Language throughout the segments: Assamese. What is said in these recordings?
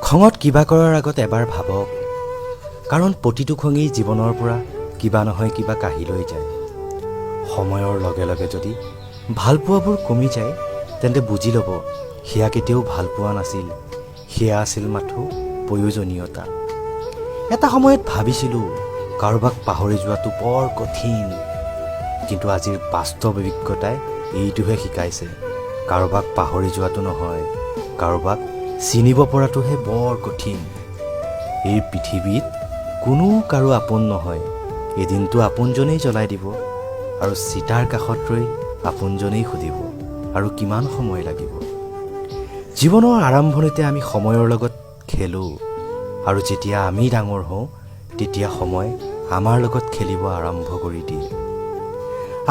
খঙত কিবা কৰাৰ আগত এবাৰ ভাবক, কাৰণ প্ৰতিটো খঙেই জীৱনৰ পৰা কিবা নহয় কিবা কাঢ়ি লৈ যায়। সময়ৰ লগে লগে যদি ভালপোৱাবোৰ কমি যায়, তেন্তে বুজি ল'ব সেয়া কেতিয়াও ভালপোৱা নাছিল, সেয়া আছিল মাথো প্ৰয়োজনীয়তা। এটা সময়ত ভাবিছিলোঁ কাৰোবাক পাহৰি যোৱাটো বৰ কঠিন, কিন্তু আজিৰ বাস্তৱ অভিজ্ঞতাই এইটোহে শিকাইছে, কাৰোবাক পাহৰি যোৱাটো নহয়, কাৰোবাক চিনিব পৰাটোহে বৰ কঠিন। এই পৃথিৱীত কোনো কাৰো আপোন নহয়। এদিনটো আপোনজনেই জ্বলাই দিব আৰু চিতাৰ কাষত ৰৈ আপোনজনেই সুধিব, আৰু কিমান সময় লাগিব? জীৱনৰ আৰম্ভণিতে আমি সময়ৰ লগত খেলোঁ আৰু যেতিয়া আমি ডাঙৰ হওঁ, তেতিয়া সময় আমাৰ লগত খেলিব আৰম্ভ কৰি দিয়ে।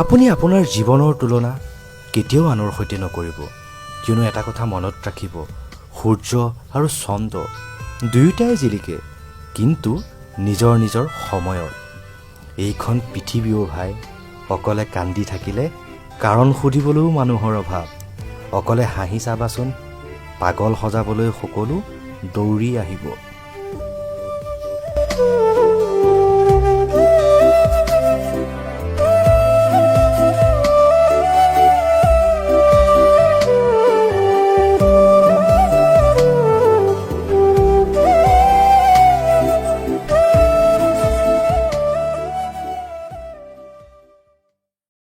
আপুনি আপোনাৰ জীৱনৰ তুলনা কেতিয়াও আনৰ সৈতে নকৰিব, কিয়নো এটা কথা মনত ৰাখিব, সূৰ্য আৰু চন্দ্ৰ দুয়োটাই জিলিকে, কিন্তু নিজৰ নিজৰ সময়ত। এইখন পৃথিৱীও ভাই, অকলে কান্দি থাকিলে কাৰণ সুধিবলৈও মানুহৰ অভাৱ। অকলে হাঁহি চাবাচোন, পাগল সজাবলৈ সকলো দৌৰি আহিব।